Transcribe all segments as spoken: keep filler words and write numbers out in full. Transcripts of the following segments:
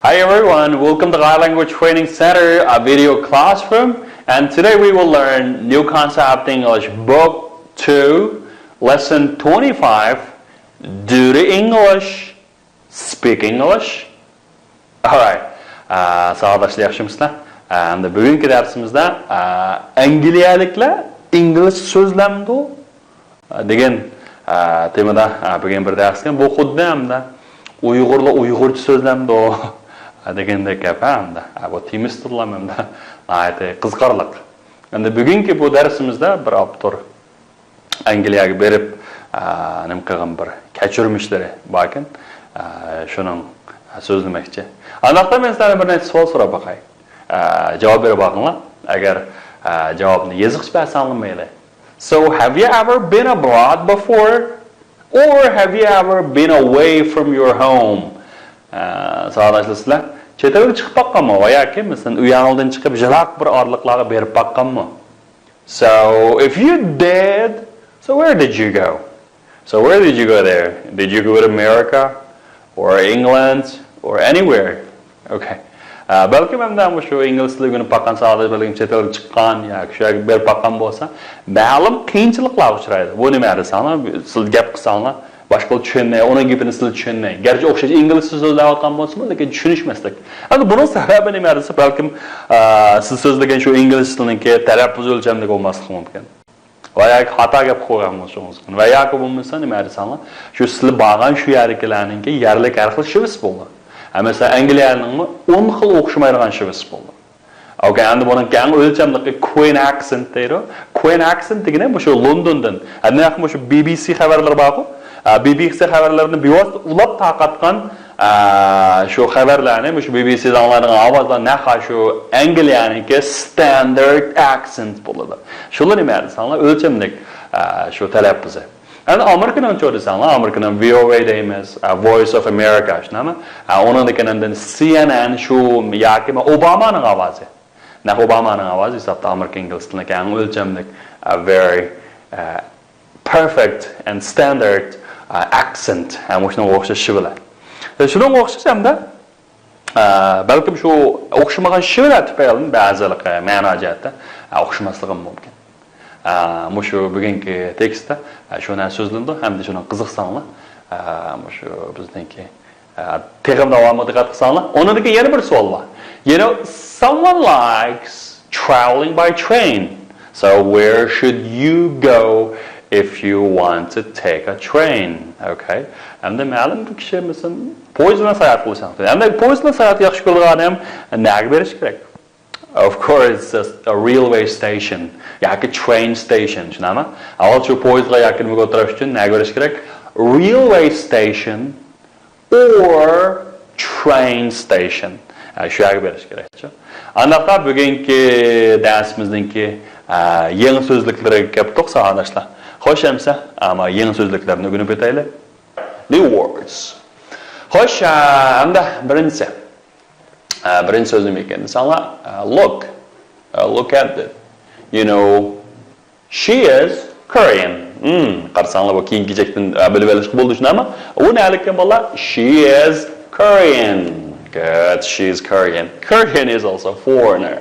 Hi everyone, welcome to Thai Language Training Center, a video classroom, and today we will learn New Concept English Book two, Lesson twenty-five, Do the English, Speak English. Alright. Ә, сабақташлар, яхшымысызлар? Ә, Әмді бүгінгі дәрісімізде ә, Әңгілияліклер инглиз сөзләмді деген темада бүгін бір дәріске, bu xuddi hamda Uyg'urlar Uyg'urcha so'zlamdi degandek gap hamda bu temis turlam hamda nihoyatda qiziqarli. Endi bugungi bu darsimizda bir avtor Angliyaga berib nima qilgan bir kechirmishlari borkan, shuning so'zlamoqchi. Aniqda men sizlardan bir necha savol so'rab boqay. Javob berib boqinglar. Agar javobni yozib bersanglar mayli. So, have you ever been abroad before? Or have you ever been away from your home? Savob sizlar chet elga chiqib boqqanmi va yoki masalan uyingizdan chiqib yiroq bir orliqlarga berib boqqanmi? So, if you did, so where did you go? So where did you go there? Did you go to America or England or anywhere? Okay. Ә, бәлкім әмді әмі шу инглиз тілі күні паққан сағады бәлкім шетелге шыққан я кіші беріп паққан болса, мәлім қиыншылықлар ұшырайды. Бұл неме әрі саңа, сіз гәп қысаңа, башқа түшінмей, оның гепіні сіз түшінмей. Герчі оқшаш инглиз сөз сөйлеп атқан болса, lekin түшінішместік. Әмді бұның сәбәбі неме әрі бәлкім ә, сіз сөйлеген шу инглиз тілінің ке тәләппіз өлшемдігі болмастығы мүмкін. Va yoki xato gap qilgan bo'lishingiz mumkin. Va yoki bo'lmasa nima desanglar, shu sizlar borgan shu yerdagilarninki yerlik har xil shivisi bo'ldi. Ha, masalan, Angliyaning o'n xil o'xshamaydigan shivisi bo'ldi. Okay, endi buning keng o'lchamligi Queen accent deydi. Queen accent degani bu shu Londondan. Endi yaqin bu shu B B C xabarlari bor-ku. Ha, B B C xabarlarini bevosita ulab tarqatgan Ә, шу хабарларны, шу B B C-дан аңлайдыған авазлар нәха шу Англияныңки standard accent болады. Шулар неме десеңлер, өлчемлік ә, шу тәләппізі. Әні Американың чор десеңлер, Американың V O A дейміз, ә, Voice of America, шынамы? Ә, оның декен әнден C N N шу яки Обаманың авазы. Нәқ Обаманың авазы есапта Америка инглиз тіліне кәң өлчемлік, ә, very ә, perfect and standard uh, accent. Ә, мушуну окшашы биле. Шуну окшаш әмдә ә, бәлкем шу окшамаган шивләр тупайлын бәзілік ә, мәна җәһәттә ә, окшамаслыгым мөмкин. Ә, мушу бүгенге текстта ә, шуна сүзленде һәм дә шуның кызыксаңлы ә, мушу безнеңки Ә, تېخىمۇ داۋامىغا دىققەت قىلساڭلار، ئۇنىڭدىن كېيىن يەنە بىر سوئال بار. You know, someone likes traveling by train. So where should you go if you want to take a train? Okay. ئەمدى مەلۇم بىر كىشى مەسىلەن پويىز بىلەن ساياھەت قىلىشنى خالىدى. ئەمدى پويىز بىلەن ساياھەت ياخشى كۆرىدىغان ئادەم نەگە بېرىش كېرەك؟ Of course, it's a, a railway station. ياكى train station، شۇنداقمۇ؟ ئاۋۋال شۇ پويىزغا ياكى نېمىگە ئولتۇرۇش ئۈچۈن نەگە بېرىش كېرەك؟ Railway station or train station. ھە، شۇ يەرگە بېرىش كېرەك. ئانداقتا بۈگۈنكى دەرسىمىزنىڭكى ھە، يېڭى سۆزلۈكلىرىگە كەپتۇق ساۋاقداشلار. خوش ئەمسە، ئەمما يېڭى سۆزلۈكلەرنى ئۆگىنىپ ئۆتەيلى. New words. خوش، ھە، ئەمدى بىرىنچىسى. ھە، بىرىنچى سۆز نېمە ئىكەن دېسەڭلار، ھە، look. ھە، look at it. You know, she is Korean. Hmm, قارىساڭلار بۇ كېيىن كېچەكتىن ئە، بىلىپ ئېلىشقا بولىدۇ شۇنداقمۇ؟ ئۇ نەلىككەن بالىلار؟ She is Korean. Good, she is Korean. Korean is also foreigner.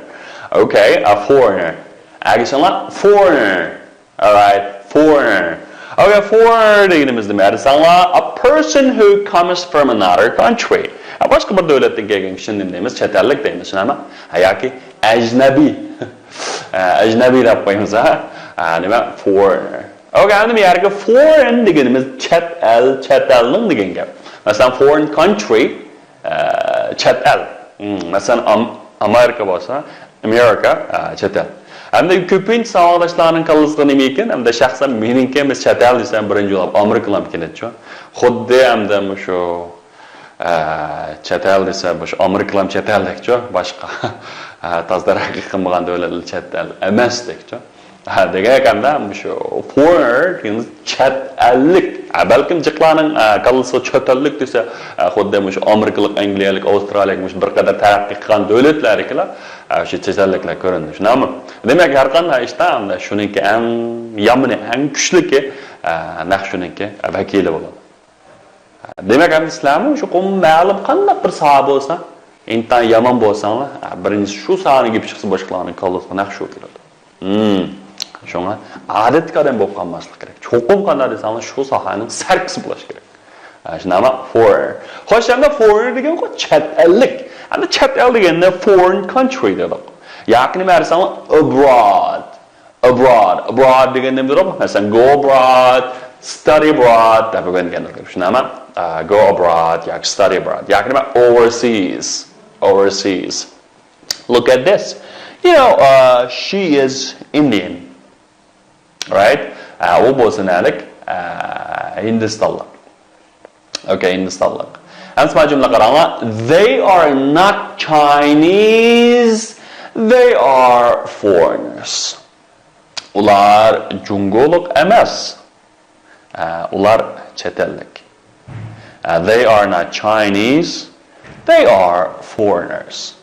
Okay, a foreigner. ئەگىشىڭلار foreigner. Alright, foreigner. Okay, foreigner دېگىنىمىز نېمە دېسەڭلار؟ A person who comes from another country. ھە، باشقا بىر دۆلەتتىن كەلگەن كىشىنى نېمە دەيمىز؟ چەت ئەللىك دەيمىز، شۇنداقمۇ؟ ھە، ياكى ئەجنەبىي. ئە، ئەجنەبىي دەپ قويىمىز، ھە؟ ئە، نېمە؟ Foreigner. Okay، ئەمدى بۇ يەرگە foreign دېگىنىمىز چەت ئەل، چەت ئەلنىڭ دېگەن گەپ. مەسىلەن، foreign country، ئە، چەت ئەل. مم، مەسىلەن، ئام-، ئامېرىكا بولسا، America، ئە، چەت ئەل. ئەمدى كۆپىنچە ساۋاقداشلارنىڭ كاللىسىغا نېمە ئىكەن؟ ئەمدى شەخسەن مېنىڭكى، مەسىلەن، چەت ئەل دېسەم، بىرىنچى بولۇپ ئامېرىكىلام كېلىدىچۇ. خۇددى ئەمدى مۇشۇ ئە، چەت ئەل دېسە، مۇشۇ ئامېرىكىلام چەت ئەلدەكچۇ، باشقا، ئە، تازا تەرەققىي قىلمىغان دۆلەتلەر چەت ئەل ئەمەسدەكچۇ. ھە، دېگەن گەپتە، مۇشۇ foreigner دېگىنىمىز چەت ئەللىك. ھە، بەلكىم جىقلارنىڭ، ئە، كاللىسىغا چەت ئەللىك دېسە، ئە، خۇددى مۇشۇ ئامېرىكىلىق، ئەنگلىيەلىك، ئاۋسترالىيەلىك، مۇشۇ بىر قەدەر تەرەققىي قىلغان دۆلەتلەردىكىلەر، ئە، شۇ چەت ئەللىكلەر كۆرۈنىدۇ. شۇنداقمۇ؟ دېمەك، ھەر قانداق ئىشتا، شۇنىڭكى ئەڭ يامىنى، ئەڭ كۈچلۈكى، ئە، نەق شۇنىڭكى ۋەكىلى بولىدۇ. دېمەك، ئەمدى سىلەرمۇ شۇ قۇم مەلۇم قانداق بىر ساھە بولسا، ئىنتايىن يامان بولساڭلار، ھە، بىرىنچى شۇ ساھەنىڭ گېپى چىقسا، باشقىلارنىڭ كاللىسىغا نەق شۇ كېلىدۇ. ھىم. شۇڭا ئادەتتىكى ئادەم بولۇپ قالماسلىق كېرەك. چوقۇم قانداق دېسەڭلار، شۇ ساھەنىڭ سەركىسى بولۇش كېرەك. ھە، شۇنداقمۇ؟ Foreigner. خوش، ئەمدى foreigner دېگەنغۇ چەت ئەللىك. ئەمدى چەت ئەل دېگەندە foreign country دېدۇق. ياكى نېمە دېسەڭلار، abroad. Abroad. Abroad دېگەندە نېمە دېدۇق؟ مەسىلەن، go abroad، study abroad دەپ ئۆگەنگەن. شۇنداقمۇ؟ ئە، go abroad ياكى study abroad. ياكى نېمە؟ Overseas. Overseas. Look at this. You know, uh, she is Indian. Right? ئە، ئۇ بولسا نەلىك؟ ئە، ھىندىستانلىق. Okay، ھىندىستانلىق. ئەمسە مانا جۈملە قاراڭلار. They are not Chinese. They are foreigners. ئۇلار جۇڭگولۇق ئەمەس. ئە، ئۇلار چەت ئەللىك. ئە، they are not Chinese. They are foreigners.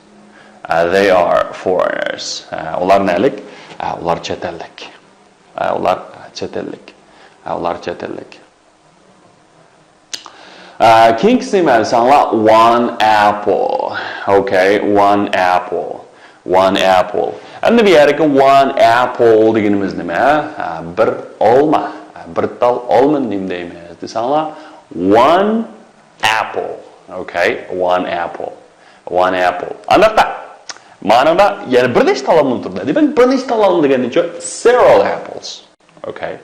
ئە، they are foreigners. ئە، ئۇلار نەلىك؟ ئە، ئۇلار چەت ئەللىك. ئە، ئۇلار چەت ئەللىك. ئە، ئۇلار چەت ئەللىك. ئە، كېيىنكىسىنى مەن ساڭا one apple. Okay، one apple. One apple. ئەمدى بۇ يەردىكى one apple دېگىنىمىز نېمە؟ ھە، بىر ئالما. ھە، بىر تال ئالمىنى نېمە دەيمىز دېسەڭلار، one apple. Okay، one apple. One apple. ئانداقتا، مانىڭدا يەنە بىر نەچچە تال ئالما تۇرىدۇ. دېمەك، بىر نەچچە تال ئالما دېگەندىن several apples. Okay.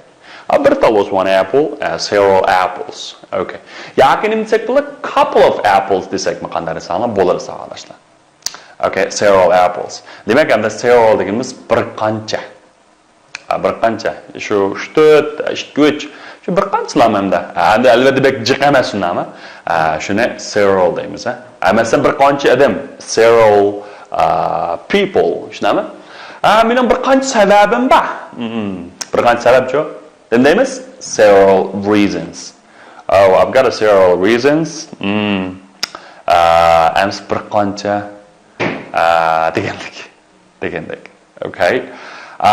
ئا، بىر تال بولسا one apple، ئە، several apples. Okay. ياكى نېمە دېسەك بولىدۇ؟ Couple of apples دېسەكمۇ قانداق دېسەڭلار بولىدۇ، ساۋاقداشلار. Okay، several apples. دېمەك، ئەمدى several دېگىنىمىز بىر قانچە. ئا، بىر قانچە. شۇ ئۈچ، تۆت، ئىككى، ئۈچ. شۇ بىر قانچىلام ئەمدى. ئا، ئەمدى ئەلۋەتتە بەك جىق ئەمەس شۇنداقمۇ؟ ئا، شۇنى several دەيمىز، ھە. ئا، مەسىلەن، بىر قانچە ئادەم. Several، ئا، people. شۇنداقمۇ؟ ئا، مېنىڭ بىر قانچە سەۋەبىم بار. مم، بىر قانچە سەۋەبچۇ؟ نېمە دەيمىز؟ Several reasons. Oh, I've got a several reasons. Hmm. ئە، ئەمىسە بىر قانچە، ئە، دېگەندەك. دېگەندەك. Okay. ئە،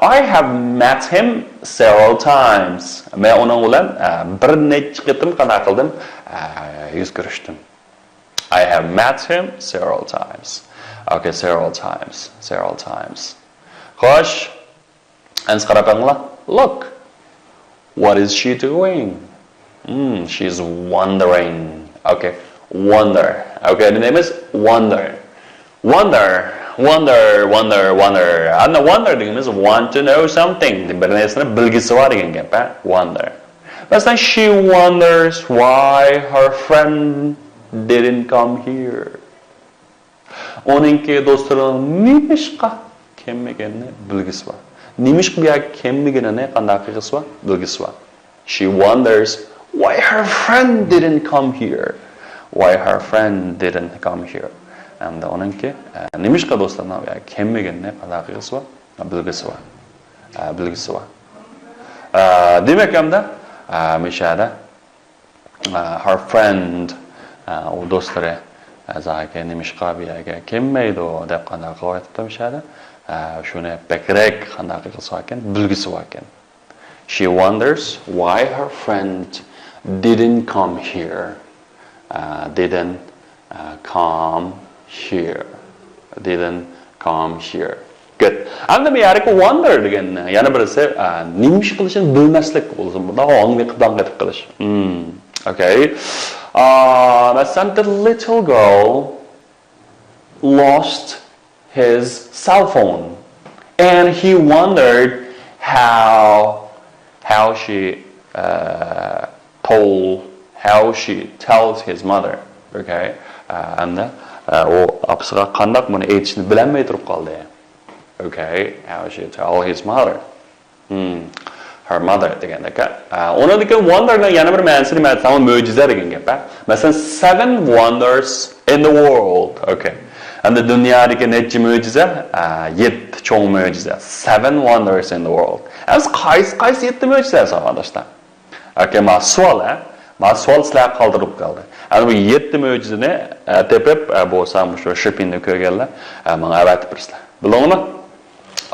I have met him several times. مەن ئۇنىڭ بىلەن، ئە، بىر نەچچە قېتىم قانداق قىلدىم؟ ئە، يۈز كۆرۈشتۈم. I have met him several times. Okay, several times. Several times. خوش. ئەمىسە قاراپ بېقىڭلار. Look. What is she doing? Hmm, she's wondering. Okay. Wonder. Okay, نېمە دەيمىز؟ Wonder. Wonder. Wonder, wonder, wonder. ئەمدى wonder دېگىنىمىز want to know something. بىر نەرسىنى بىلگۈسى بار دېگەن گەپ، ھە؟ Wonder. مەسىلەن، she wonders why her friend didn't come here. ئۇنىڭكى دوستلىرىنىڭ نېمىشقا كەلمىگىنىنى بىلگۈسى بار. نېمىشقا بۇ يەرگە كەلمىگىنىنى قانداق قىلغۇسى بار؟ بىلگۈسى بار. She wonders why her friend didn't come here. Why her friend didn't come here. ئەمدى ئۇنىڭكى، ئە، نېمىشقا دوستلىرىنىڭ بۇ يەرگە كەلمىگىنىنى قانداق قىلغۇسى بار؟ بىلگۈسى بار. ئە، بىلگۈسى بار. ئە، دېمەك، ئەمدى، ئە، مۇشۇ يەردە ئە، her friend، ئە، ئۇ دوستلىرى، ئە، زاكى نېمىشقا بۇ يەرگە كەلمەيدۇ دەپ قانداق قىلىۋاتىپتۇ مۇشۇ يەردە؟ ئە، شۇنى بەكرەك قانداق قىلغۇسى باركەن، بىلگۈسى باركەن. She wonders why her friend didn't come here. ئە، didn't، ئە، come here. Didn't come here. Good. ئەمدى بۇ يەردىكى wonder دېگەن يەنە بىرسى، ئە، نېمە ئىش قىلىشىنى بىلمەسلىك بولسۇن. بۇنداق ئاڭلىق داڭ قېتىپ قېلىش. Hmm. Okay. ئە، مەسىلەن، the little girl lost his cell phone and he wondered how, how she, uh, told, how she tells his mother. Okay. ئە، ئەمدى، ئە، ئۇ ئاپىسىغا قانداق بۇنى ئېيتىشنى بىلەلمەي تۇرۇپ قالدى. Okay. How she tell his mother. Hmm. Her mother دېگەندەك. ئە، ئۇنىڭدىكى wonder نىڭ يەنە بىر مەنىسى نېمە دېسەڭ، مۆجىزە دېگەن گەپ، ھە. مەسىلەن، seven wonders in the world. Okay. ئەمدى دۇنيادىكى نەچچە مۆجىزە؟ ئە، يەتتە چوڭ مۆجىزە. Seven wonders in the world. ئەمىسە قايسى، قايسى يەتتە مۆجىزە، ساۋاقداشلار؟ Okay، ما سوال، ھە؟ ما سوال سىلەرگە قالدۇرۇپ قالدى. ئەنە بۇ يەتتە مۆجىزىنى، ئە، تېپىپ، ئە، بولسا مۇشۇ شىپىننى كۆرگەنلەر، ئە، ماڭا ئەۋەتىپ بېرىسىلەر. بىلدىڭلارمۇ؟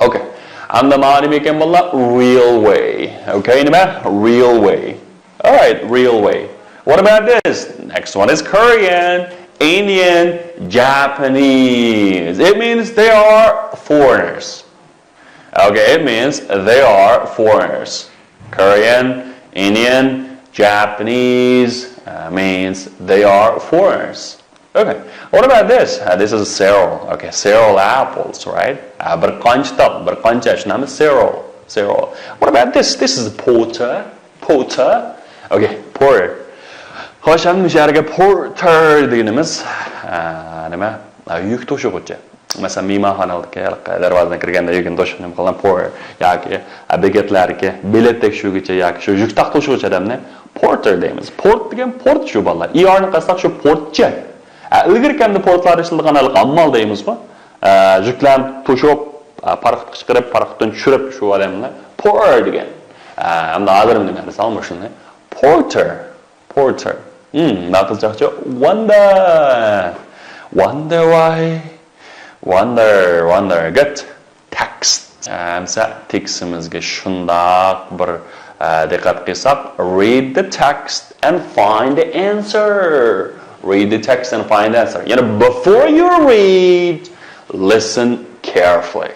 Okay. ئەمدى مانا نېمە ئىكەن بۇلار؟ Railway. Okay، نېمە؟ Railway. All right, railway. What about this? Next one is Korean. Indian, Japanese. It means they are foreigners. Okay, it means they are foreigners. Korean, Indian, Japanese uh, means they are foreigners. Okay, what about this? Uh, this is several. Okay, several apples, right? Uh, bir qancha, bir qancha, shunami? Several, several. What about this? This is porter. Porter. Okay, porter. Xo'sh, endi bu yerga porter deganimiz, uh, nima? Uh, yuk to'shig'ichi. Masalan, mehmonxonadagi darvozadan kirganda yukini to'shib nima qilgan porter yoki, uh, bekatlarga bilet tekshiruvgacha yoki shu yuk to'shig'ichi odamni porter deymiz. Port degan port shu, bolalar. E R ni qilsak shu portchi. A, ilgari kamda portlarda ishlatilgan hali ammal deymiz-ku. A, yuklarni to'shib, a, parxodga chiqarib, parxoddan tushirib shu odamni porter degan. A, hamda hozir nima desam shuni? Porter. Porter. Hmm, nima qilmoqchi? Wonder. Wonder why? Wonder, wonder. Good. Text. Hamsa tekstimizga shundoq bir, e, diqqat qilsak, read the text and find the answer. Read the text and find the answer. Ya'ni before you read, listen carefully.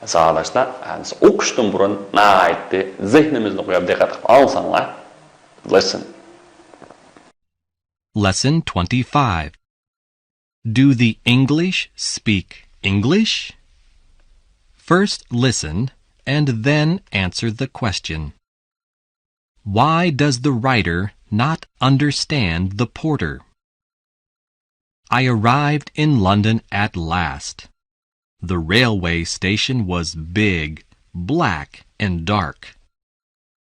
Savodoshlar, hamsa o'qishdan burun nihoyatda zehnimizni qo'yib diqqat qilib anglasanglar. Listen. Lesson twenty-five. Do the English speak English? First listen and then answer the question. Why does the writer not understand the porter? I arrived in London at last. The railway station was big, black, and dark.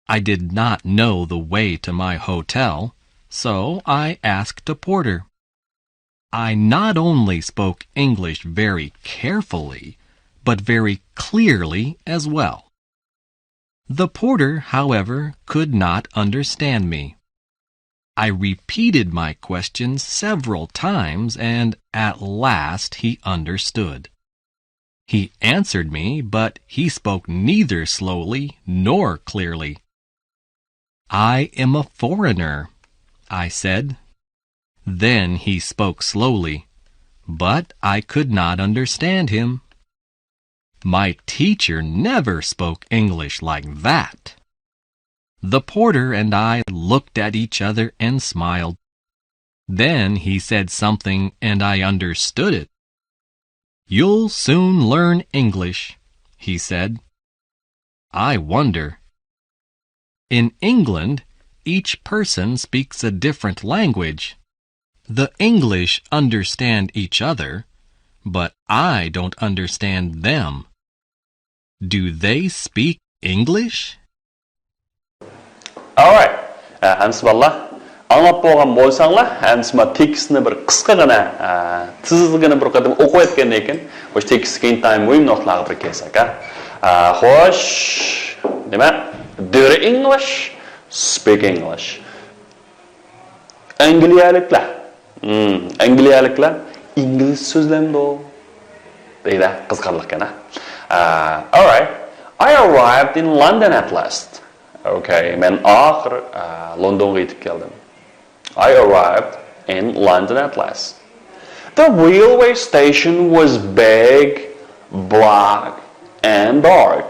I did not know the way to my hotel, so I asked a porter. I not only spoke English very carefully, but very clearly as well. The porter, however, could not understand me. I repeated my questions several times, and at last he understood. He answered me, but he spoke neither slowly nor clearly. "I am a foreigner," I said. Then he spoke slowly, but I could not understand him. My teacher never spoke English like that. The porter and I looked at each other and smiled. Then he said something and I understood it. "You'll soon learn English," he said. I wonder. In England, each person speaks a different language. The English understand each other, but I don't understand them. Do they speak English? Alright. Ә, әмсі балла. Аңлап болған болсаңла, әмсі ма текстіні бір қысқағына, ә, тізілгені бір қадам оқып өткеннен кейін, бұл текстке интайым мөйім ноталарға бір келсек, ә. Ә, xo'sh, nima? Do the English speak English? Angliyaliklar. Hmm, Angliyaliklar ingliz so'zlamdi deydi, qiziqarli ekan, a? Uh, all right. I arrived in London at last. Okay, men oxir, uh, Londonga yetib keldim. I arrived in London at last. The railway station was big, black, and dark.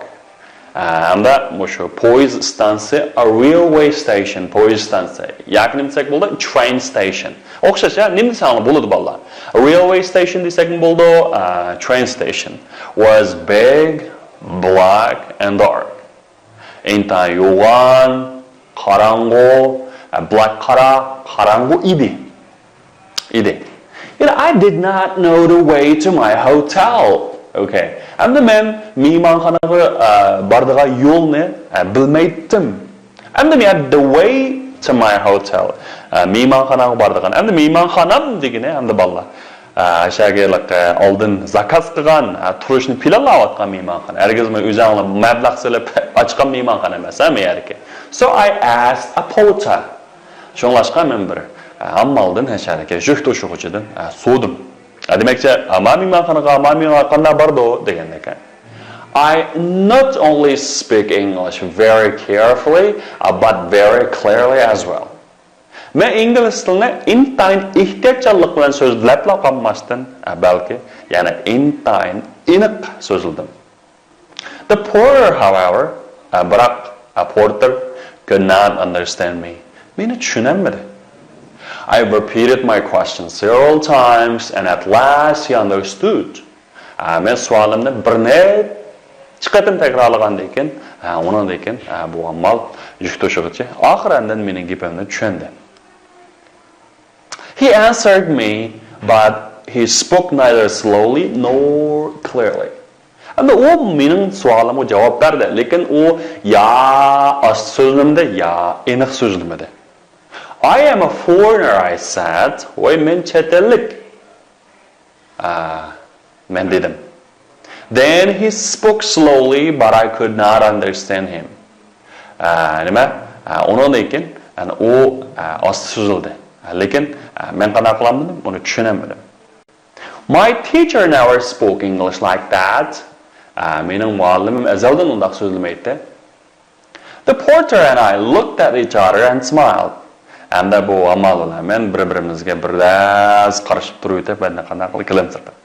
Hamda mushu poyezd stansiya, a railway station, poyezd stansiya. Yoki nima desak bo'ladi? Train station. O'xshash, ya, nima desanglar bo'ladi, bolalar. Railway station desakmi bo'ladi? Uh, train station was big, black, and dark. Inta yo'g'on, qorong'u, black qora, qorong'u edi. Edi. You know, I did not know the way to my hotel. Okay. Hamda men mehmonxonaga, uh, boradigan yo'lni, uh, bilmaydim. Hamda men the way to my hotel. Uh, mehmonxonaga boradigan. Hamda mehmonxonam degani hamda bolalar. Shagirlik oldin zakaz qilgan, turishni planlayotgan mehmonxona. Hargiz men o'zinglar mablag' solib ochgan mehmonxona emas, ha, bu yerki. So I asked a porter. Shunglashqa men bir ammaldan, shariki, yuk to'shig'ichidan so'radim. Demakchi, "Ma mehmonxonaga, ma mehmonxonaga qanday bordi?" degan ekan. I not only speak English very carefully, uh, but very clearly as well. مەن ئىنگلىز تىلىنى ئىنتايىن ئېھتىياتچانلىق بىلەن سۆزلەپلا قالماستىن، ئە، بەلكى يەنە ئىنتايىن ئېنىق سۆزلىدىم. The porter, however, ئە، بىراق، ئە، پورتېر could not understand me. مېنى چۈشىنەلمىدى. I repeated my question several times and at last he understood. ئە، مەن سوئالىمنى بىر نەچچە قېتىم تەكرارلىغاندىن كېيىن، ئە، ئۇنىڭدىن كېيىن، ئە، بۇ ئامال يۈك توشۇغۇچى ئاخىرەندىن مېنىڭ گېپىمنى چۈشەندى. He answered me, but he spoke neither slowly nor clearly. ئەمدى ئۇ مېنىڭ سوئالىمغا جاۋاب بەردى، لېكىن ئۇ يا ئاستا سۆزلىمىدى، يا ئېنىق سۆزلىمىدى. I am a foreigner, I said. ۋاي، مەن چەت ئەللىك. ئا، مەن دېدىم. Then he spoke slowly, but I could not understand him. ئا، نېمە؟ ئا، ئۇنىڭدىن كېيىن، يەنى ئۇ، ئا، ئاستا سۆزلىدى. ئا، لېكىن، ئا، مەن قانداق قىلالمىدىم؟ ئۇنى چۈشىنەلمىدىم. My teacher never spoke English like that. ئا، مېنىڭ مۇئەللىمىم ئەزەلدىن ئۇنداق سۆزلىمەيتتى. The porter and I looked at each other and smiled. ئەمدى بۇ ھاممال بىلەن مەن بىر-بىرىمىزگە بىردەس قارىشىپ تۇرۇۋېتىپ، ھەر قانداق قىلىپ كۈلۈمسىرىدۇق.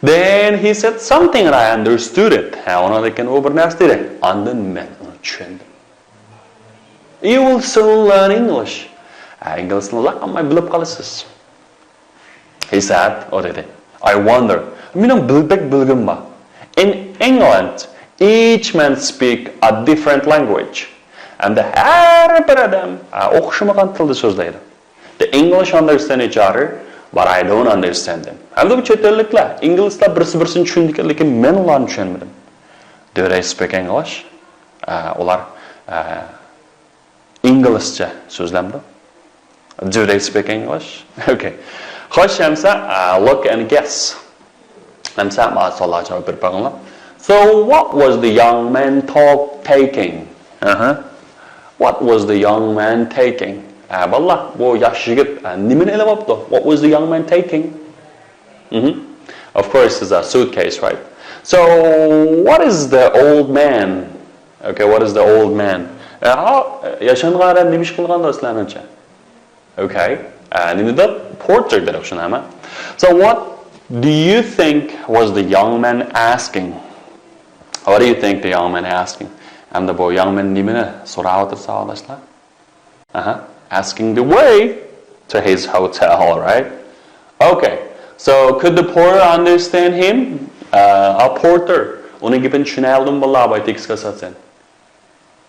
Then he said something and I understood it. ھە، ئۇنىڭدىن كېيىن ئۇ بىر نەرسە دېدى. ئاندىن مەن ئۇنى چۈشەندىم. You will soon learn English. ھە، ئىنگلىز تىلىنى ئۇزاق قالماي بىلىپ قالىسىز. He said, ئۇ دېدى. I wonder. مېنىڭ بىل-، بەك بىلگۈم بار. In England, each man speak a different language. ئەمدى ھەر بىر ئادەم، ئا، ئوخشىمىغان تىلدا سۆزلەيدۇ. The English understand each other, but I don't understand them. ئەمدى بۇ چەت ئەللىكلەر، ئىنگلىزلار بىرسى-بىرسىنى چۈشىنىدىكەن، لېكىن مەن ئۇلارنى چۈشەنمىدىم. Do they speak English? ئا، ئۇلار، ئا، ئىنگلىزچە سۆزلەمدۇ؟ Do they speak English? Okay. خوش، ئەمسە، uh, look and guess. ئەمسە ماڭا سوئاللارغا جاۋاب بېرىپ بېقىڭلار. So, what was the young man talk taking? Uh-huh. What was the young man taking? ئە، بالىلار، بۇ ياش يىگىت، ئە، نېمىنى ئېلىۋاپتۇ؟ What was the young man taking? Mm-hmm. Of course, it's a suitcase, right? So, what is the old man? Okay, what is the old man? ئە، ھا، ياشانغان ئادەم نېمە ئىش قىلغان دوستلارنىڭچە؟ Okay. ئە، نېمىدە؟ Porter دېدۇق شۇنى ھەمە. So, what do you think was the young man asking? What do you think the young man asking? ئەمدى بۇ young man نېمىنى سوراۋاتىدۇ، ساۋاقداشلار؟ Aha. Asking the way to his hotel, right? Okay. So, could the porter understand him? Uh, a porter. ئۇنىڭ گېپىنى چۈشىنەلدىمۇ بالىلار، باي تېكىستكە ئاساسەن؟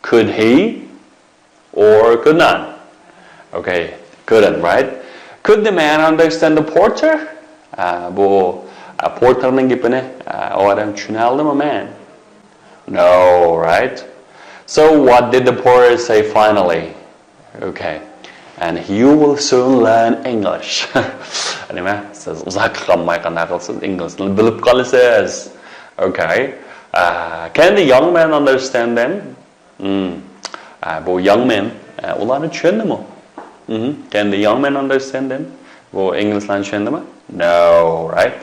Could he or could not? Okay. Couldn't, right? Could the man understand the porter? ئە، بۇ، ئە، پورتېرنىڭ گېپىنى، ئە، ئۇ ئادەم چۈشىنەلدىمۇ، man? No, right? So what did the porter say finally? Okay. And you will soon learn English. نېمە؟ سىز ئۇزاققا قالماي قانداق قىلىسىز؟ ئىنگلىز تىلىنى بىلىپ قالىسىز. Okay. Uh, can the young man understand them? Hmm. ئە، بۇ young man، ئە، ئۇلارنى چۈشەندىمۇ؟ Mhm. Can the young man understand them? بۇ ئىنگلىزلارنى چۈشەندىمۇ؟ No, right?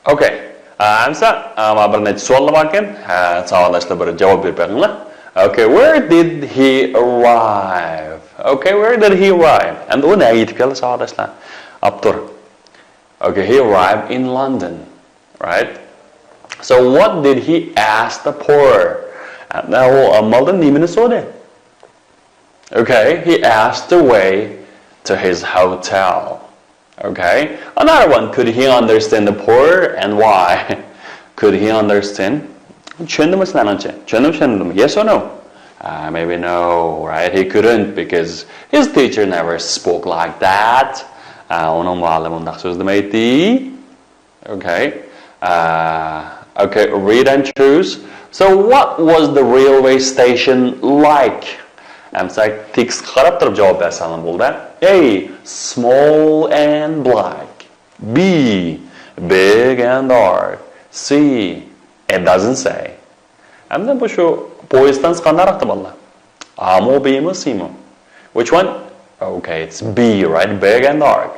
Okay. ئە، ئەمسە، ئە، مانا بىر نەچچە سوئاللار باركەن. ئە، ساۋاقداشلار بىر جاۋاب بېرىپ بېقىڭلار. Okay, where did he arrive? Okay, where did he arrive? ئەمدى ئۇ نەگە يېتىپ كەلدى، ساۋاقداشلار؟ ئاپتور. Okay, he arrived in London, right? So what did he ask the porter? ئەمدى ئۇ ئاممالدىن نېمىنى سورىدى؟ Okay, he asked the way to his hotel. Okay. Another one, could he understand the porter and why? Could he understand? چۈشەندىمۇ سىلەرنىڭچە؟ چۈشەندىمۇ، چۈشەندىمۇ؟ Yes or no? Uh, maybe no, right? He couldn't because his teacher never spoke like that. Uh, ئۇنىڭ مۇئەللىمى ئۇنداق سۆزلىمەيتتى. Okay. Uh, okay, read and choose. So what was the railway station like? ئەمسە تېكىستكە قاراپ تۇرۇپ جاۋاب بەرسەڭلار بولدى. A, small and black. B, big and dark. C, it doesn't say. ئەمدى بۇ شۇ پويىزدان قانداقراقتى بالىلار؟ A مۇ، B مۇ، C مۇ؟ Which one? Okay, it's B, right? Big and dark.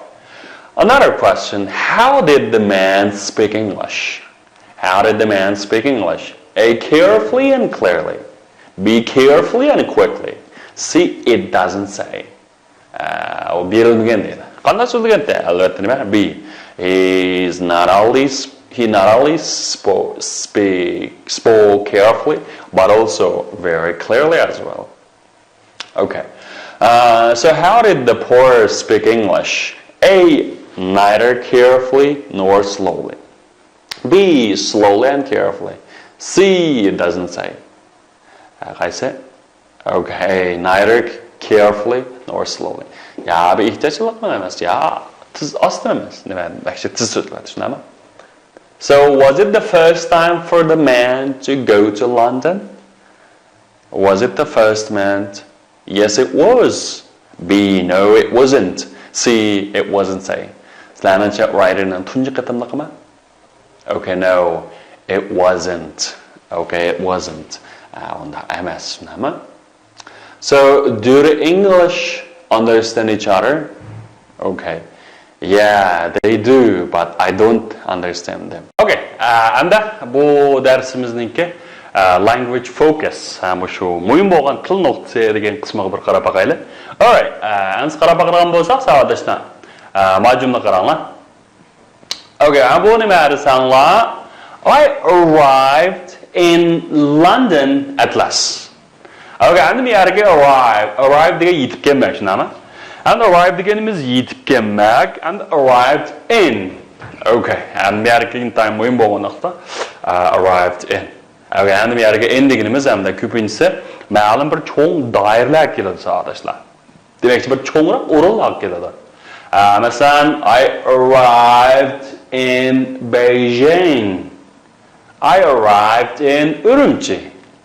Another question, how did the man speak English? How did the man speak English? A, carefully and clearly. B, carefully and quickly. C, it doesn't say. ئە، ئۇ بېرىلمىگەن دەيدۇ. قانداق سۆزلىگەنتى؟ ئەلۋەتتە نېمە؟ B. He is not only s- he not only spoke speak spoke carefully but also very clearly as well. Okay. Uh, so how did the porter speak English? A. Neither carefully nor slowly. B. Slowly and carefully. C. It doesn't say. Ә, қайсы? Okay, neither carefully nor slowly. يا بىر ئېھتىياتچانلىق بىلەن ئەمەس، يا تېز ئاستا ئەمەس. نېمە، بەكچە تېز سۆزلەپ، شۇنداقمۇ؟ So, was it the first time for the man to go to London? Was it the first man? Yes, it was. B, no, it wasn't. C, it wasn't saying. سىلەرنىڭچە، رايدېرنىڭ تۇنجى قېتىملىقىمۇ؟ Okay, no, it wasn't. Okay, it wasn't. ئۇنداق ئەمەس، شۇنداقمۇ؟ So, do the English understand each other? Okay. Yeah, they do, but I don't understand them. Okay, ئەمدى بۇ دەرسىمىزنىڭكى language focus، مۇشۇ مۇھىم بولغان تىل نۇقتىسى دېگەن قىسمىغا بىر قاراپ باقايلى. Alright، ئەمدى قاراپ باقىدىغان بولساق، ساۋاقداشلار، ما جۈملە قاراڭلار. Okay، بۇ نېمە دېسەڭلار؟ I arrived in London at last. Okay، ئەمدى بۇ يەرگە arrive، arrive دېگەن يېتىپ كەلمەك، شۇنداقمۇ؟ ئەمدى arrive دېگىنىمىز يېتىپ كەلمەك، ئەمدى arrived in. Okay، ئەمدى بۇ يەرگە كېلىن تايىن مۇھىم بولغان نۇقتا، arrived in. Okay، ئەمدى بۇ يەرگە in دېگىنىمىز ئەمدى كۆپىنچىسى مەلۇم بىر چوڭ دائىرىلەرگە كېلىدۇ، ساۋاقداشلار. دېمەكچى، بىر چوڭراق ئورۇنلارغا كېلىدۇ. ئە، مەسىلەن، I arrived in Beijing. I arrived in ئۈرۈمچى.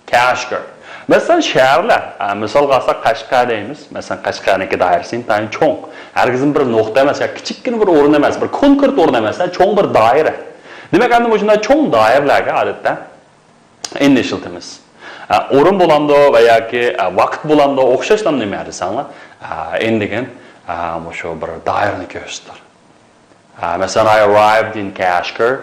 كاشكىر. مەسىلەن، شەھەرلەر. ئە، مىسالغا ئالساق، قەشقەر دەيمىز. مەسىلەن، قەشقەرنىڭكى دائىرىسى ئىنتايىن چوڭ. ھەرگىزمۇ بىر نۇقتا ئەمەس، يا كىچىككىنە بىر ئورۇن ئەمەس، بىر كونكرېت ئورۇن ئەمەس، يا چوڭ بىر دائىرە. دېمەك، ئەمدى مۇشۇنداق چوڭ دائىرىلەرگە ئادەتتە in نى ئىشلىتىمىز. ئە، ئورۇن بولامدۇ ۋە ياكى، ئە، ۋاقىت بولامدۇ، ئوخشاشلا نېمە دېسەڭلار، ئە، in دېگەن، ئە، مۇشۇ بىر دائىرىنى كۆرسىتىدۇ. ئە، مەسىلەن، I arrived in كاشكىر.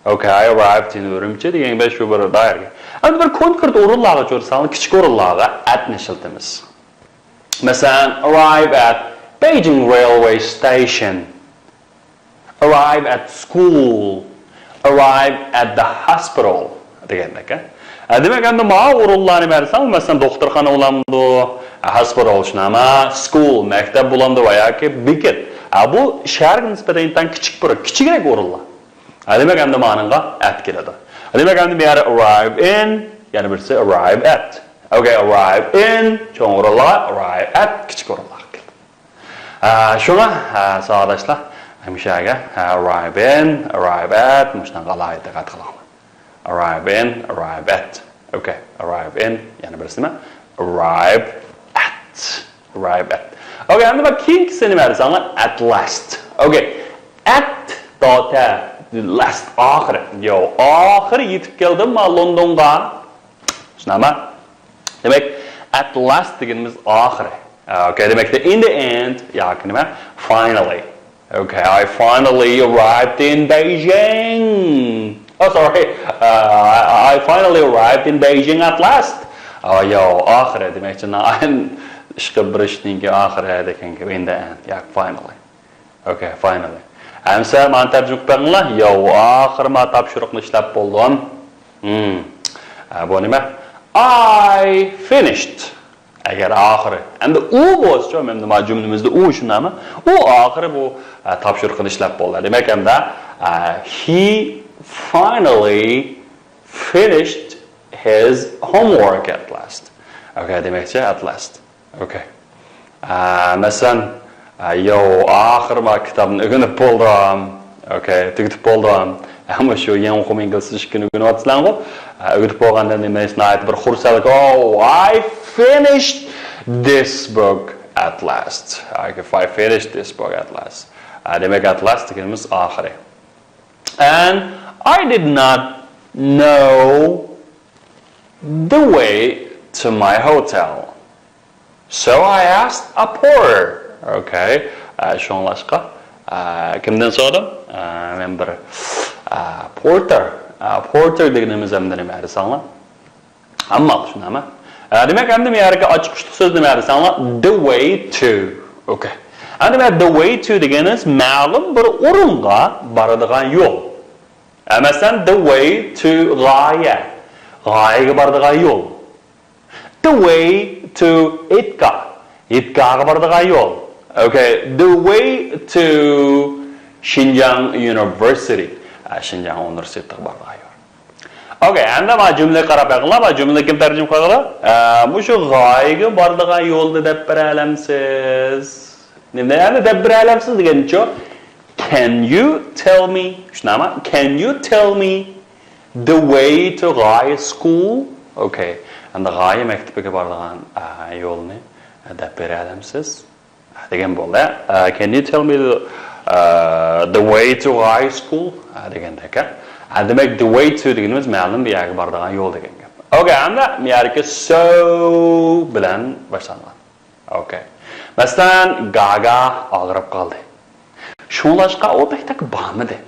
Okay, I arrived in ئۈرۈمچى دېگەن گەپ شۇ بىر دائىرە. ئەمدى بىر كونكرېت ئورۇنلارغا چۆرسەڭلار، كىچىك ئورۇنلارغا at نى ئىشلىتىمىز. مەسىلەن، arrive at Beijing railway station. Arrive at school. Arrive at the hospital دېگەندەك. ئە، دېمەك، ئەمدى ماۋۇ ئورۇنلارنى بەرسەڭ، مەسىلەن، دوختۇرخانا بولامدۇ، ئە، hospital شۇنداقمۇ، school مەكتەپ بولامدۇ ۋە ياكى بېكەت. ئە، بۇ شەھەرگە نىسبەتەن ئىنتايىن كىچىك بىر، كىچىكرەك ئورۇنلار. ئە، دېمەك، ئەمدى مانىڭغا at كېلىدۇ. ئە، دېمەك، ئەمدى بۇ يەردە arrive in، يەنە بىرسى arrive at. Okay, arrive in، چوڭ ئورۇنلار، arrive at، كىچىك ئورۇنلار كېلىدۇ. ئە، شۇڭا، ئە، ساۋاقداشلار، ھەمىشەگە، ئە، arrive in، arrive at، مۇشۇنىڭغا ئالاھىدە دىققەت قىلىڭلار. Arrive in، arrive at. Okay، arrive in، يەنە بىرسى نېمە؟ Arrive at. Arrive at. Okay، ئەمدى بۇ كېيىنكىسى نېمە دېسەڭلار؟ At last. Okay. At دوتە، last، ئاخىرى. يو، ئاخىرى يېتىپ كەلدىم ما لوندونغا. شۇنداقمۇ؟ دېمەك، at last دېگىنىمىز ئاخىرى. Okay، دېمەكتە، in the end ياكى نېمە؟ Finally. Okay, I finally arrived in Beijing. Oh, sorry. Uh, I, I finally arrived in Beijing at last. Oh, يو، ئاخىرى دېمەكچى، ناھايىتى ئىشقىلىپ بىر ئىشنىڭكى ئاخىرى دېگەن گەپ، in the end ياكى finally. Okay, finally. ئەمسە مانا تەرجىمە قىلىپ بېقىڭلار. يو، ئاخىرى ما تاپشۇرۇقنى ئىشلەپ بولدۇم. Hmm. ئە، بۇ نېمە؟ I finished. ئەگەر ئاخىرى. ئەمدى ئۇ بولسىچۇ، ئەمدى ما جۈملىمىزدە ئۇ شۇنداقمۇ؟ ئۇ ئاخىرى بۇ، ئە، تاپشۇرۇقنى ئىشلەپ بولدى. دېمەك، ئەمدى، ئە، he finally finished his homework at last. Okay، دېمەكچى، at last. Okay. ئە، مەسىلەن، ئە، يو، ئاخىرى ما كىتابنى ئۆگىنىپ بولدۇم. Okay، تۈگىتىپ بولدۇم. ئەمما شۇ يېڭى ئۇقۇم ئىنگلىزچە ئىككىنى ئۆگىنىۋاتىسىلەرغۇ. ئە، ئۆگىتىپ بولغاندىن كېيىن ناھايىتى بىر خۇرسەنلىك. Oh, I finished this book at last. Okay، I finished this book at last. ئە، دېمەك، at last دېگىنىمىز ئاخىرى. And I did not know the way to my hotel. So I asked a porter. Okay. ئە، شۇڭلاشقا، ئە، كىمدىن سورىدىم؟ ئە، مەن بىر، ئە، porter. ئە، porter دېگىنىمىز ئەمدى نېمە دېسەڭلار؟ ھاممال، شۇنداقمۇ؟ ئە، دېمەك، ئەمدى مەيەرگە ئاچقۇچلۇق سۆز نېمە دېسەڭلار؟ The way to. ئوكەي. ئەمدى مەن the way to دېگىنىمىز مەلۇم بىر ئورۇنغا بارىدىغان يول. ئە، مەسىلەن، the way to غايە. غايەگە بارىدىغان يول. The way to ھېيتگاھ. ھېيتگاھقا بارىدىغان يول. ئوكەي. The way to شىنجاڭ University. ئە، شىنجاڭ ئۇنىۋېرسىتېتىغا بارىدىغان يول. ئوكەي، ئەمدى ما جۈملىگە قاراپ بېقىڭلار، ما جۈملىنى كىم تەرجىمە قىلغىلى؟ ئە، مۇشۇ غايىگە بارىدىغان يولنى دەپ بېرەلەمسىز؟ نېمە، يەنى دەپ بېرەلەمسىز دېگەنچۇ؟ Can you tell me؟ شۇنداقمۇ؟ Can you tell me the way to غايە school؟ ئوكەي، ئەمدى غايە مەكتىپىگە بارىدىغان، ئە، يولنى دەپ بېرەلەمسىز؟ دېگەن بولدى. ئە، Can you tell me the, uh, the way to high school? ئە، دېگەندەك. ئە، دېمەك، the way to دېگىنىمىز مەلۇم بىر يەرگە بارىدىغان يول دېگەن گەپ. ئوكەي، ئەمدى بۇ يەردىكى so بىلەن باشلانغان. ئوكەي. مەسىلەن، گاگا ئاغرىپ قالدى. شۇڭلاشقا ئۇ مەكتەپكە بارمىدى.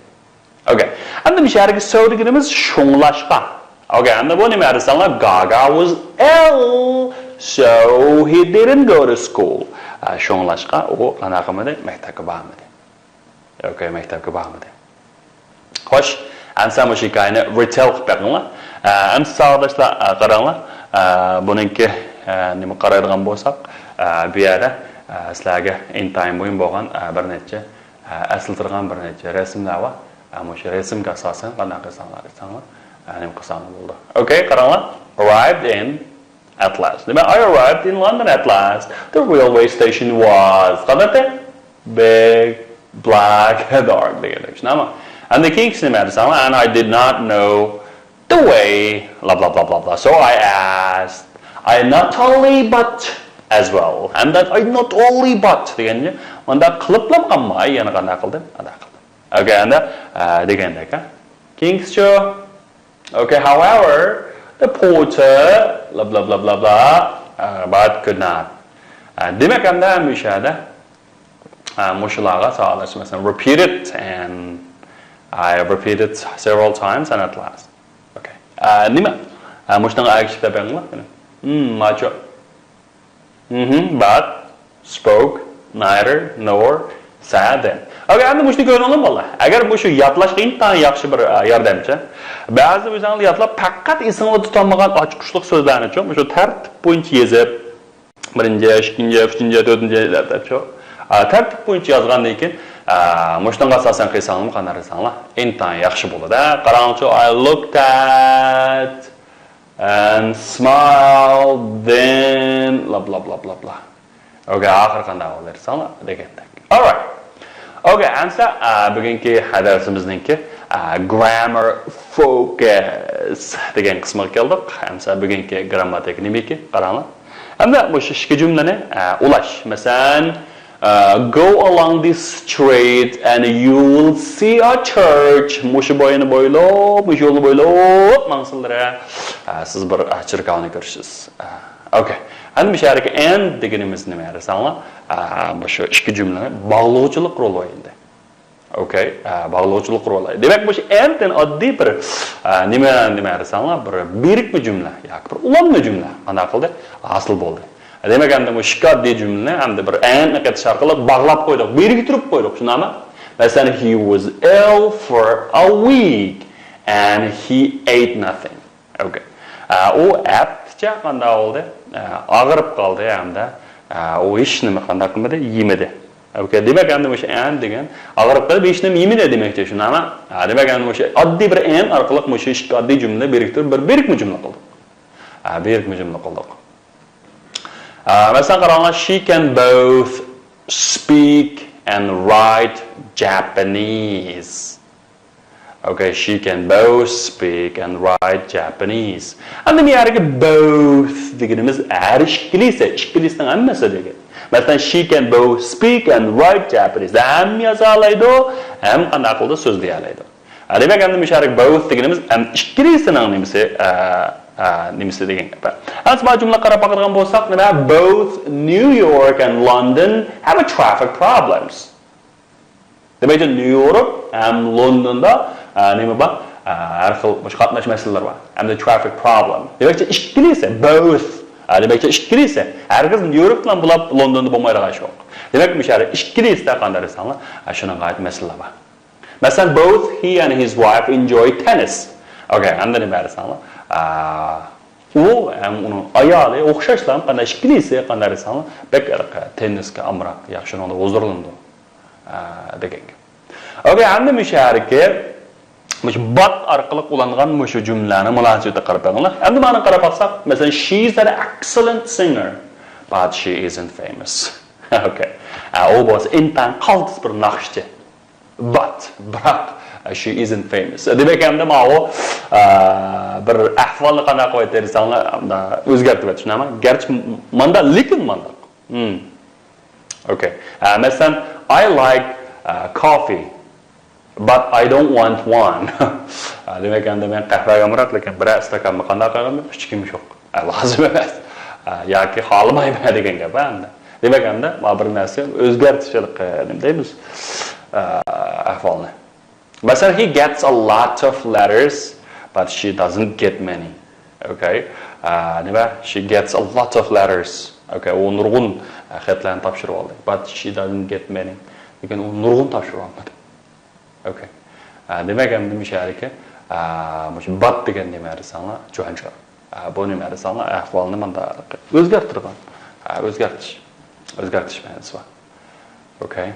ئوكەي. ئەمدى مۇشۇ يەردىكى so دېگىنىمىز شۇڭلاشقا. ئوكەي، ئەمدى بۇ نېمە دېسەڭلار، Gaga was ill, so he didn't go to school. ئە، شۇڭلاشقا ئۇ قانداق قىلمىدى؟ مەكتەپكە بارمىدى. ئوكەي، مەكتەپكە بارمىدى. خوش، ئەمسە مۇشۇ ھېكايىنى retell قىلىپ بېقىڭلار. ئە، ئەمسە ساۋاقداشلار، ئە، قاراڭلار. ئە، بۇنىڭكى، ئە، نېمە قارايدىغان بولساق، ئە، بۇ يەردە، ئە، سىلەرگە ئىنتايىن مۇھىم بولغان، ئە، بىر نەچچە ئە، ئەسلىتىدىغان بىر نەچچە رەسىملەر بار. ئە، مۇشۇ رەسىمگە ئاساسەن قانداق قىلساڭلار، قىلساڭلار، ئە، نېمە قىلساڭلار بولىدۇ. ئوكەي، قاراڭلار. Arrived in at last. دېمەك، I arrived in London at last. The railway station was قانداق؟ Big, black, dark دېگەندەك. شۇنداقمۇ؟ ئەمدى كېيىنكىسى نېمە دېسەڭلار؟ And I did not know the way، blah, blah, blah, blah, blah. So I asked. I not only but as well. And that I not only but دېگەنچە، مۇنداق قىلىپلا قالماي، يەنە قانداق قىلدىم؟ قانداق قىلدىم. ئوكەي، ئەمدى، ئە، دېگەندەك، ھە؟ كېيىنكىسىچۇ؟ Okay, however, the porter، blah, blah, blah, blah, blah, ئە، but could not. ئە، دېمەك، ئەمدى مۇشۇ يەردە ئە، مۇشۇلارغا ساۋاقداش، مەسىلەن، repeated and I repeated several times and at last. Okay. ئە، نېمە؟ ئە، مۇشۇنىڭغا ئەگىشىپ دەپ بېرىڭلار. Hmm، ماچۇ. Mhm، but، spoke، neither، nor، said، then. Okay، ئەمدى مۇشۇنى كۆرۈڭلار بالىلار. ئەگەر مۇشۇ يادلاشقا ئىنتايىن ياخشى بىر، ئە، ياردەمچى. بەزىدە ئۆزۈڭلار يادلاپ، پەقەت ئېسىڭلاردا تۇتالمىغان ئاچقۇچلۇق سۆزلەرنىچۇ، مۇشۇ تەرتىپ بويىچە يېزىپ، بىرىنچى، ئىككىنچى، ئۈچىنچى، تۆتىنچى دەپ دەپچۇ. ئا، تەرتىپ بويىچە يازغاندىن كېيىن، ئا، مۇشۇنىڭغا ئاساسەن قىلساڭلارمۇ قانداق دېسەڭلار، ئىنتايىن ياخشى بولىدۇ. قاراڭچۇ، I looked at and smiled then، blah, blah, blah, blah, blah. Okay، ئاخىرى قانداق بولدى دېسەڭلار، دېگەندەك. Alright. Okay، ئەمسە، ئا، بۈگۈنكى دەرسىمىزنىڭكى، ئا، grammar focus دېگەن قىسمىغا كەلدۇق. ئەمسە بۈگۈنكى گرامماتىكا نېمىكى؟ قاراڭلار. ئەمدى مۇشۇ ئىككى جۈملىنى، ئا، ئۇلاش. مەسىلەن، ئا، go along this street and you will see a church. مۇشۇ بوينى بويلاپ، مۇشۇ يولنى بويلاپ ماڭسىلىرە، ئا، سىز بىر، ئا، چېركاۋنى كۆرىسىز. ئا، Okay. ئەمدى مۇشۇ يەردىكى and دېگىنىمىز نېمە دېسەڭلار؟ ئا، مۇشۇ ئىككى جۈملىنى باغلىغۇچىلىق رولى ئوينىدى. Okay، ئا، باغلىغۇچىلىق رولى. دېمەك، مۇشۇ and دېگەن ئاددىي بىر، ئا، نېمە، نېمە دېسەڭلار، بىر بىرىكمە جۈملە ياكى بىر ئۇلانما جۈملە قانداق قىلدى؟ ھاسىل بولدى. دېمەك، ئەمدى مۇشۇ ئىككى ئاددىي جۈملىنى ئەمدى بىر and نى قېتىش ئارقىلىق باغلاپ قويدۇق، بىرىكتۈرۈپ قويدۇق، شۇنداقمۇ؟ مەسىلەن، he was ill for a week and he ate nothing. Okay. ئا، ئۇ ھەپتىچە قانداق بولدى؟ ئا، ئاغرىپ قالدى ھەمدە، ئا، ئۇ ھېچنېمە قانداق قىلمىدى؟ يېمىدى. Okay. دېمەك، ئەمدى مۇشۇ and دېگەن ئاغرىپ قېلىپ ھېچنېمە يېمىدى دېمەكچى، شۇنداقمۇ؟ ئا، دېمەك، ئەمدى مۇشۇ ئاددىي بىر and ئارقىلىق مۇشۇ ئىككى ئاددىي جۈملىنى بىرىكتۈرۈپ بىر بىرىكمە جۈملە قىلدۇق. ئا، بىرىكمە جۈملە قىلدۇق. ئا، مەسىلەن، قاراڭلار، she can both speak and write Japanese. Okay, she can both speak and write Japanese. ئەمدى بۇ يەردىكى both دېگىنىمىز ھەر ئىككىلىسى، ئىككىلىسىنىڭ ھەممىسى دېگەن. مەسىلەن، she can both speak and write Japanese. ھەم يازالايدۇ، ھەم قانداق قىلىدۇ، سۆزلىيەلەيدۇ. ھە، دېمەك، ئەمدى مۇشۇ يەردىكى both دېگىنىمىز ھەم ئىككىلىسىنىڭ نېمىسى، ئە، ئە، نېمىسى دېگەن گەپ. ئەمدى مانا جۈملىگە قاراپ باقىدىغان بولساق، نېمە؟ Both New York and London have a traffic problems. دېمەكچى، نيۇ يورك ھەم لوندوندا، ئە، نېمە بار؟ ئە، ھەر خىل مۇشۇ قاتناش مەسىلىلىرى بار. ھەمدە traffic problem. دېمەكچى، ئىككىلىسى، both، ھە، دېمەككى، ئىككىلىسى ھەرگىز نيۇ يوركتىن بۇلاپ لوندوندا بولمايدىغان ئىش يوق. دېمەك، مۇشۇ يەردە ئىككىلىسىدە قانداق دېسەڭلار، ھە، شۇنىڭغا ئائىت مەسىلىلەر بار. مەسىلەن، both he and his wife enjoy tennis. ئوكەي، ئەمدى نېمە دېسەڭلار، ئە، ئۇ ھەم ئۇنىڭ ئايالى ئوخشاشلا قانداق، ئىككىلىسى قانداق دېسەڭلار، بەك تېننىسكە ئامراق، ياخشى شۇنىڭدا ھۇزۇرلىنىدۇ، ئە، دېگەن گەپ. ئوكەي، ئەمدى مۇشۇ يەردىكى مۇشۇ but ئارقىلىق ئۇلانغان مۇشۇ جۈملىلەرنى مۇلاھىزە قىلىپ بېقىڭلار. ئەمدى مانا قاراپ باقساق، مەسىلەن، she is an excellent singer, but she isn't famous. ئوكەي. ئە، ئۇ بولسا ئىنتايىن قالتىس بىر ناخشىچى. But، بىراق، ئە، she isn't famous. دېمەك، ئەمدى ماۋۇ، ئە، بىر ئەھۋالنى قانداق قىلىۋەتتى دېسەڭلار، ئەمدى ئۆزگەرتىۋەتتى، شۇنداقمۇ؟ گەرچە ماندا، لېكىن مانداق. ھىم. ئوكەي. ئە، مەسىلەن، I like، ئە، coffee. But I don't want one. ئە، دېمەك، ئەمدى مەن قەھۋەگە ئامراق، لېكىن بىرەر ئىستاكانمۇ قانداق قىلغان ئىچكۈم يوق. ئە، لازىم ئەمەس. ئە، ياكى خالىمايمەن دېگەن گەپ ئەمدى. دېمەك، ئەمدى مانا بىر نەرسە ئۆزگەرتىشلىق، ئە، نېمە دەيمىز؟ ئە، ئەھۋالنى. مەسىلەن، he gets a lot of letters, but she doesn't get many. ئوكەي. ئە، نېمە؟ She gets a lot of letters. ئوكەي، ئۇ نۇرغۇن، ئە، خەتلەرنى تاپشۇرۇۋالدى. But she doesn't get many. لېكىن ئۇ نۇرغۇن تاپشۇرۇۋالمىدى. ئوكەي. ئە، دېمەك، ئەمدى مۇشۇ يەردىكى، ئە، مۇشۇ but دېگەن نېمە دېسەڭلار، جۇەنجۇەن. ئە، بۇ نېمە دېسەڭلار، ئەھۋالنى ماندا ئۆزگەرتىدىغان. ئە، ئۆزگەرتىش. ئۆزگەرتىش مەنىسى بار. ئوكەي.